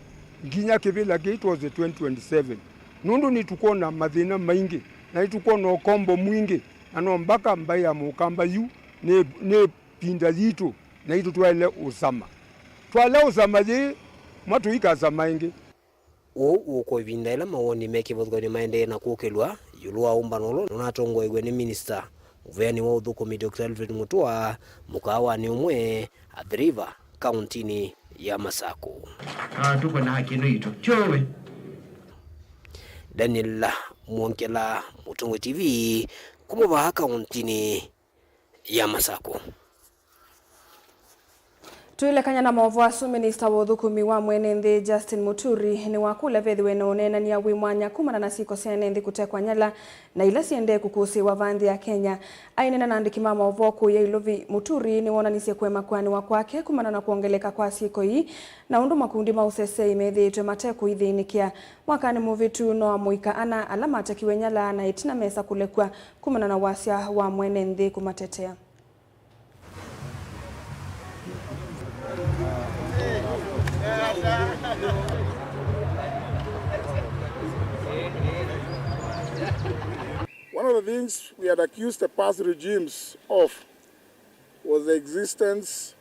nginya kĩvĩla kĩĩ twose twenty twenty-seven, nũndũ nĩtũkwona mathĩna maingĩ, na nĩtũkwona ũkombo mwingĩ, na no mbaka mbaĩ ya Mũkamba yu nĩ, nĩ ĩvinda yitũ, naitũ twaĩle ũsama. Twalea ũsama yĩĩ, mwa tũikasama ĩngĩ. Ũu ũkwa ĩvinda ĩla mawoni me kĩvathũkany'o maendee na kũkĩlw'a ĩũlũ wa ũmbano ũla ũnatongoew'e nĩ minista mũveani wa ũthũkũmi Doctor Alfred Mutua mũkaawanĩ ũmwe Athi River, kauntinĩ ya Masakũ. Ah, tuko na haki yetu. Jowe. Daniel Mwongela, Mũtongoi T V, kuma vaa kauntinĩ ya Masakũ. Tũilekany'a na maũvoo asu, minista wa ũthũkũmi wa mwene nthĩ Justin Muturi nĩwakũlya vethĩwe na ũneenany'a wĩ mwanya kumana na syĩko sya ene nthĩ kũtekwa nyala na ila syendee kũkũsĩĩwa va nthĩ ya Kenya. Aineena na andĩki ma maũvoo kũu Ilovi, Muturi nĩwonanisye kũema kwĩanĩwa kwake kumana na kwongeleka kwa syĩko ii na ũndũ makundi ma ũseseei methĩĩtwe mate kũithĩnĩkĩa. Mwakanĩ mũvĩtu, no amũika ana ala matekiwe nyala na ĩtina mesa kũlekw'a kumana na wasya wa mwene nthĩ kũmatetea. One of the things we had accused the past regimes of was the existence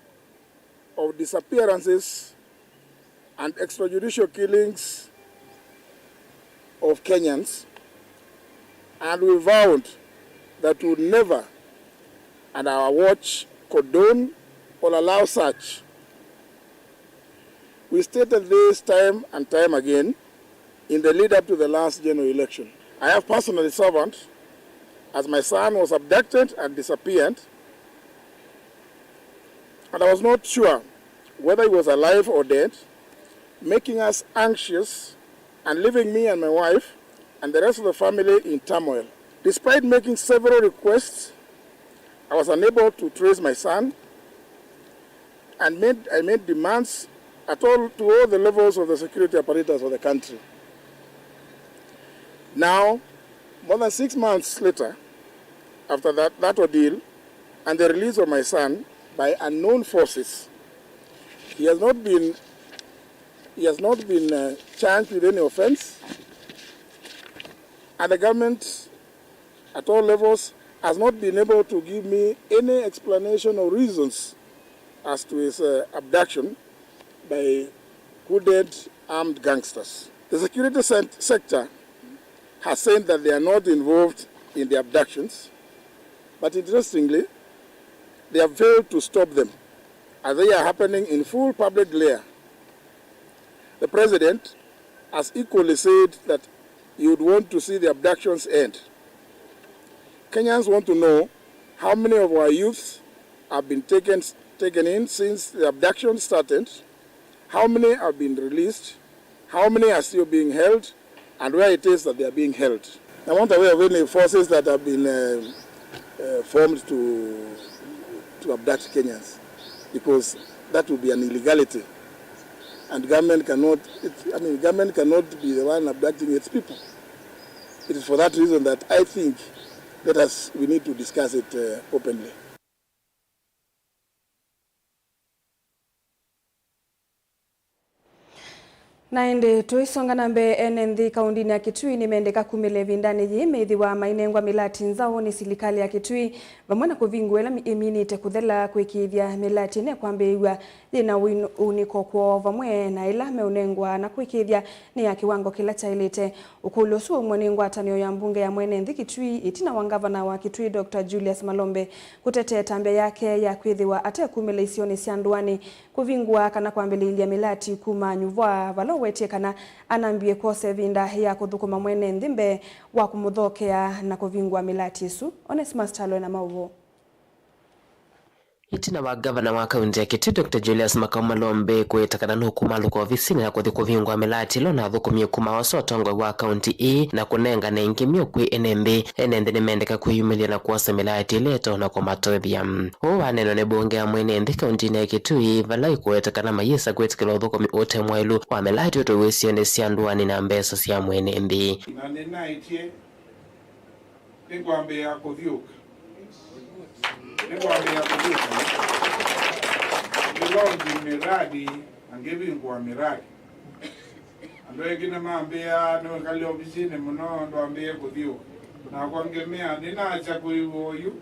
of disappearances and extrajudicial killings of Kenyans, and we vowed that we would never, under our watch, condone or allow such. We stated this time and time again in the lead up to the last general election. I have personally suffered as my son was abducted and disappeared, and I was not sure whether he was alive or dead, making us anxious and leaving me and my wife and the rest of the family in turmoil. Despite making several requests, I was unable to trace my son and made, I made demands at all, to all the levels of the security apparatus of the country. Now, more than six months later, after that, that ordeal and the release of my son by unknown forces, he has not been, he has not been, uh, charged with any offense, and the government at all levels has not been able to give me any explanation or reasons as to his, uh, abduction by hooded armed gangsters. The security se-, sector has said that they are not involved in the abductions, but interestingly, they have failed to stop them, as they are happening in full public glare. The president has equally said that he would want to see the abductions end. Kenyans want to know how many of our youths have been taken, taken in since the abduction started, how many have been released, how many are still being held, and where it is that they are being held. I'm not aware of any forces that have been, uh, uh, formed to, to abduct Kenyans, because that would be an illegality. And government cannot, it, I mean, government cannot be the one abducting its people. It is for that reason that I think, let us, we need to discuss it, uh, openly. Na ĩndĩ tũisonga na mbee, ene nthĩ kaũndĩnĩ ya Kitui nĩmendeka kumĩla ĩvindanĩ yĩĩ methĩwa mainengwa mĩlati nzaũ nĩ silikalĩ ya Kitui, vamwe na kũvingũa ĩla ĩminĩte kũthela, kwĩkĩĩthya mĩlati ĩnekwambĩĩw'a yĩna ũin-, ũunĩko kwoo, vamwe na ĩla meũnengwa na kwĩkĩĩthya nĩ ya kĩwango kĩla kyaĩlĩte. Ũkũlyo ũsu waumw'a nĩ ngwatanĩo ya mbunge ya mwene nthĩ Kitui, ĩtina wa ngavana wa Kitui, Doctor Julius Malombe kũtetea ĩtambya yake ya kwĩthĩwa atekumĩla isionĩ sya ndũanĩ kũvingũa kana kwambĩlĩĩlya mĩlati kuma nyuvwa, vala ũwetie kana anambie kwosa ĩvinda ya kũthũkũma mwene nthĩ mbee wa kũmũthokea na kũvingũa mĩlati ĩsu. Onesmus Kyalo ena maũvoo. Ĩtina wa ngavana wa kaunti ya Kitui, Doctor Julius Makau Malombe, kwĩta kana nũkumalũka ovisinĩ na kũthi kũvingũa mĩlati ĩla ũnathũkũmie kuma osa ũtongoi wa kaunti ĩĩ na kũnengane ĩngĩ myũ kwĩ ene nthĩ, ene nthĩ nĩmendeka kwĩyumĩlya na kwosa mĩlati ĩla ĩtonya kũmatũĩthya. Ũũ waneenwa nĩ mbunge ya mwene nthĩ kauntinĩ ya Kitui, vala ĩkũweta kana mayĩsa kwĩtĩkĩla ũthũkũmi ũte mwaĩlu wa mĩlati ũtũw'ĩsyo nĩ sya ndũanĩ na mbesa sya mwene nthĩ. Na nĩnaĩtye nĩngwambĩĩa kũthyũũka. Nĩngwambĩĩa kũthyũũka. Ngĩlonji mĩradi na ngĩvingũa mĩradi. Andũ aingĩ nĩmambĩaa nĩwĩkale ovisinĩ mũno ndwambĩĩe kũthyũũka. Nakwa ngĩmea, nĩnakyakũiwe oyu,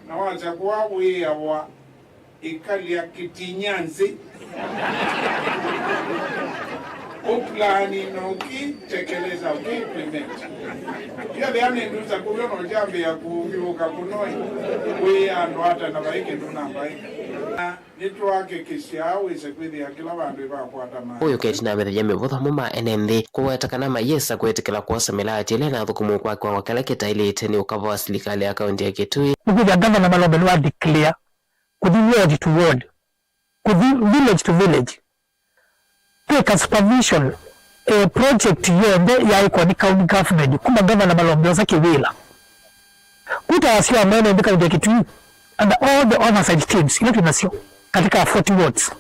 na wakyakũa wĩawa ĩkalya kĩtinya nzĩ. Ũplani na ũkĩtekeleza, ũkĩimplement. Ĩathĩa nĩ ndusa kũvyo na ũkyambĩĩa kũthyũũka kũno ĩ, wĩĩa andũ ata na vai kĩndũ na vai. Na nĩtwahakikisha wĩse kwĩthĩa kĩla vandũ ĩvakwata maĩ. Ũyũ keti na mĩthenya mĩvũthũ amwe ma ene nthĩ kũweta kana mayĩsa kwĩtĩkĩla kwosa mĩlati ĩla ĩnathũkũmwa kwa kĩwango kĩla kĩtaĩlĩte nĩ ũkava wa silikalĩ ya kaunti ya Kitui. Nĩkwĩthĩa Ngavana Malombe nĩwa declare kũthi ward to ward, kũthi village to village, kwĩka supervision, eh, project yonthe yaĩkwa nĩ county government, kuma ngavana Malombe Osa Kĩwĩla. Kũtwaasya amene nthĩ kaunti ya Kitui under all the oversight teams ila twĩ nasyo katika forty wards.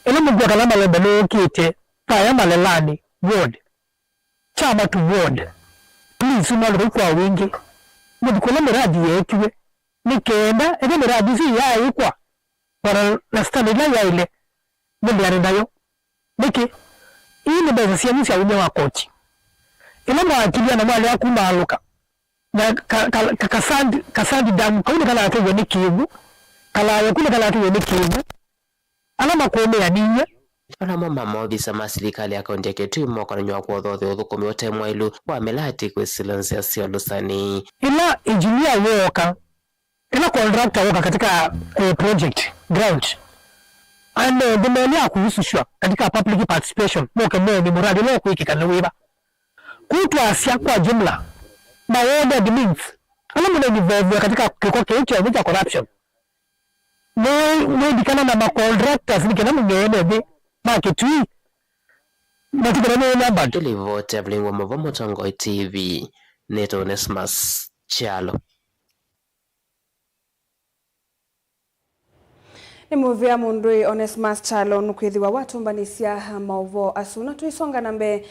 Ĩla mũkua kana Malombe nũũkĩte vaya Malelani ward, Kyamatu ward, please, ũmalũke kwa wingĩ. Mũthi kũla mĩradi yeekiwe, nĩ kenda ĩla mĩradi ĩsu yaĩkwa, vana na standard ĩla yaĩle, mũleane nayo. Nĩkĩ? Ii nĩ mbesa syenyu sya umya wa koti. Ĩla mwakilya na mwalea kumaalũka, na ka, ka, ka, kasandi, kasandi damu kau nĩkalateiwe nĩ kĩw'ũ, kalaya ku nĩkalateiwe nĩ kĩw'ũ, ala makũmĩanĩie. Ala mo ma maovisa ma silikalĩ ya kaunti ya Kitui mokonany'a kwothothya ũthũkũmi ũte mwaĩlu wa mĩlati kwĩsĩla nzĩa sya ũlũsani. Ĩla engineer wooka, ĩla contractor wooka katika, eh, project ground, ane ndĩmeli ya kũhusishwa katika public participation, moke mone mũradi ũla ũkwĩkĩka nĩ wĩva. Kũtwaasya kwa jumla, ma ward admins ala mũnainvolvwa katika kĩko kĩĩ kyonthe kya corruption, mwĩlikana na ma contractors nĩ kenda mũng'eene nthĩ ma Kitui matukana nĩ namba. Ĩlivoti ya Vilingi wa Maũvoo Mũtongoi T V, nĩtwa Onesmus Kyalo. Nĩ mũvea mũndũĩ Onesmus Kyalo nũkwĩthĩwa watũmbanĩsya maũvoo asu. Na tũisonga na mbee,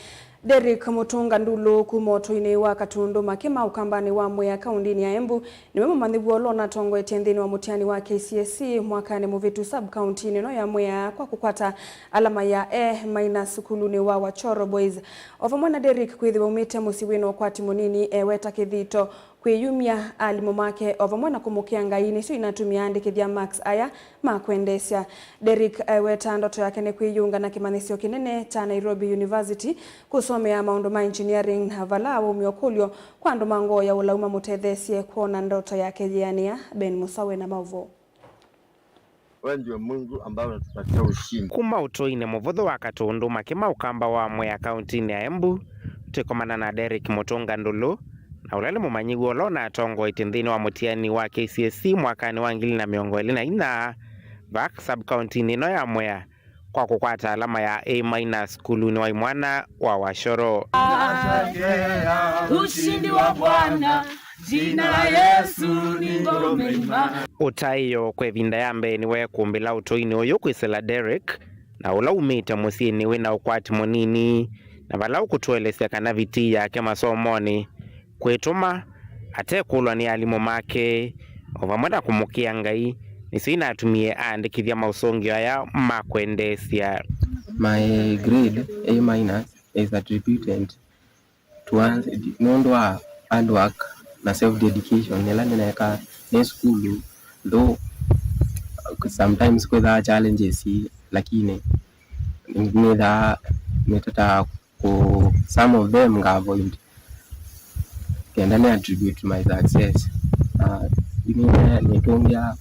Derrick Mũtũnga Ndulu kuma ũtũinĩ wa Katunduma kĩma Ũkambanĩ wa Mwea kaũntĩnĩ ya Embu nĩwe mũmanyĩw'a ũla ũnatongoetye nthĩnĩ wa mũtiani wa K C S E mwakanĩ mũvĩtu sub-kaũntĩnĩ ĩno ya Mwea kwa kũkwata alama ya A minus sukulunĩ wa Wachoro Boys. O vamwe na Derrick kwĩthĩwa umĩte mũsyĩ wĩna ũkwati mũnini, eweta kĩthito kwĩyumya, alimũ make, o vamwe na kũmũkĩa Ngai, nĩsyo inatumie aandĩkĩthya marks aya ma kwendeesya. Derrick eweta ndoto yake nĩ kwĩyĩunga na kĩmanyĩsyo kĩnene kya Nairobi University kũsomea maũndũ ma engineering, na vala awaumya ũkũlyo kwa andũ ma ngoo ya ũlau mamũtetheesye kwona ndoto yake yĩanĩa. Ben Musa wĩ na maũvoo. Wewe ndio Mungu ambaye unatupatia ushindi. Kuma ũtũinĩ mũvũthũ wa Katunduma kĩma Ũkamba wa Mwea kaũntĩnĩ ya Embu, twĩkomana na Derrick Mũtũnga Ndulu, na ũla nĩ mũmanyĩw'a ũla ũnatongoetye nthĩnĩ wa mũtiani wa K C S E mwakanĩ wa ngili na mĩongo ĩlĩ na inya, vak sub-kaũntĩnĩ ĩno ya Mwea, kwa kũkwata alama ya A minus sukulunĩ wa imwana wa Wachoro. Ushindi wa Bwana, jina la Yesu ni ngome imara. Ũtaĩo kwa ĩvinda ya mbee nĩwekũmbĩla ũtũinĩ ũyũ kwĩsĩla Derrick, na ũla umĩte mũsyĩnĩ wĩna ũkwati mũnini, na vala ũkũtũelesya kana vitii yake masomonĩ kwĩtũma atekũlwa nĩ alimũ make, o vamwe na kũmũkĩa Ngai, nĩsyo inatumie aandĩkĩthya maũsũngĩo aya ma kwendeesya. My grade A minus is attributed to one, nũndũ wa hard work na self dedication ĩla nĩneekaa nĩ sukulu, though sometimes kwĩthaa challenges, lakini nĩthaa nĩtataa kũ, some of them nga avoid kenda nĩ attribute my success. Na nĩtũngĩa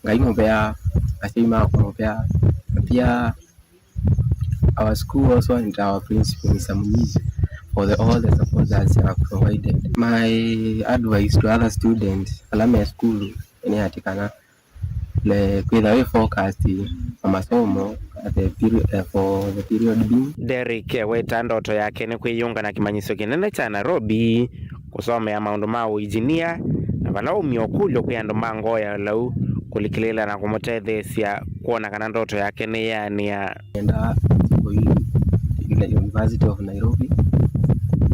Ngai mũvea, asyai makwa mũvea, na pia our school also and our principal, Mister Munyizi, for the, all the support that they have provided. My advice to other students ala me sukulu nĩ atĩ kana le kwĩtha wĩ focused na masomo at the peri-, eh, for the period being. Derrick eweta ndoto yake nĩ kwĩyĩunga na kĩmanyĩsyo kĩnene kya Nairobi kũsomea maũndũ ma ũinjinia, na vala aumya ũkũlyo kwĩ andũ ma ngoo ya ũlau kũlikĩlĩĩla na kũmũtetheesya kwona kana ndoto yake nĩyeanĩa. Nenda kũi in the University of Nairobi,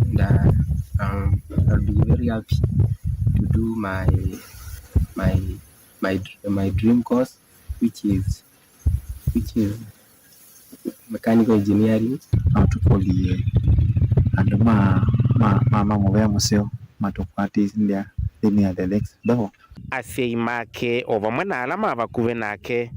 and, uh, um, I'll be very happy to do my, my my, my dream course, which is, which is mechanical engineering. No tũkũlye andũ ma, ma, ma, ma mũvea mũseo matũkwatĩsye nthĩnĩ ya the next level. Asyai make o vamwe na ala ma vakuvĩ nake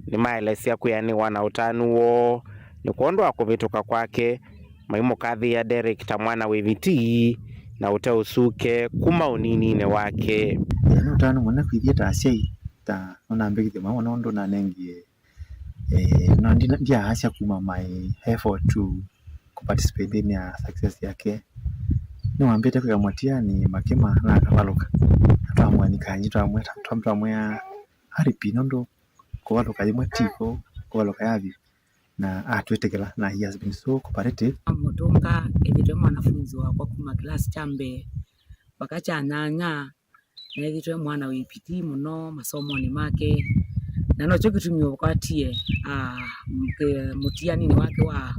nĩmaelesya kwĩanĩwa na ũtanu woo nĩ kwondũ wa kũvĩtũka kwake, maimũkathĩĩa Derrick ta mwana wĩ vitii na ũte ũsuke kuma ũnininĩ wake. Ĩĩ, nĩ ũtanu mũnene kwĩthĩa ta asyai, ta nũnambĩkĩthya mawona ũndũ nanengie, eh, na ndi-, ndyaasya kuma my effort to kũ participate nthĩnĩ ya success yake. Nĩwambĩte kwĩka mũtiani makĩma na akavalũka. Na twamũanika nji, twamwĩa, twam-, twamwĩa, "Hurry pi, nũndũ kũvalũka yĩmwe tiko kũvalũka ya vyũ, na atwĩtĩkĩla, na he has been so cooperative. Amũtũnga ethĩtwe mwanafunzi wakwa kuma kĩlasi kya mbee mpaka kya nyanya. Neethĩtwe mwana wĩ pitii mũno masomonĩ make, na nokyo kĩtumi ũkwatie, ah, mũtianinĩ wake wa,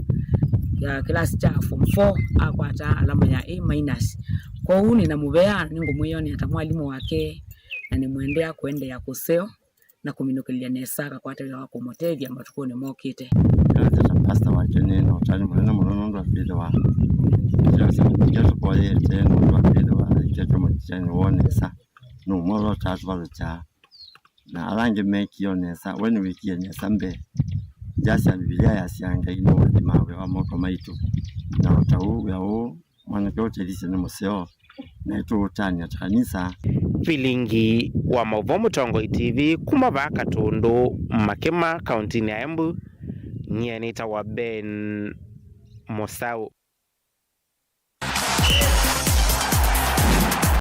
ya kĩlasi kya form four akwata alama ya A minus. Kwoou nĩna mũvea, nĩngũmwĩonea ta mwalimũ wake, na nĩmwendea kũendeea kũseo na kũminũkĩlya nesa akakwata wĩa wa kũmũtethya matukũnĩ mokĩte. Ĩla nzeta pastor wake nĩ na ũtanu mũnene mũno nũndũ wa kwĩthĩwa kĩla kĩla tũkoyete nũndũ wa kwĩthĩwa aiketwe mũtiani woo nesa. Nũmwe ũla ũtatũvalũkya na ala angĩ mekie o nesa, we nĩwĩkie nesa mbee. Ngyasya Mbivilia yasya Ngai nũũthima wĩa wa moko maitũ, na o ta ũu wĩa ũũ mwanake ũtethĩsye nĩ mũseo, na ĩtũũtanĩa ta kanisa. Vilingi wa maũvoo Mũtongoi T V kuma vaa Katũndũ Makĩma, kauntinĩ ya Embu, nyie nĩtawa Ben Mũsaũ.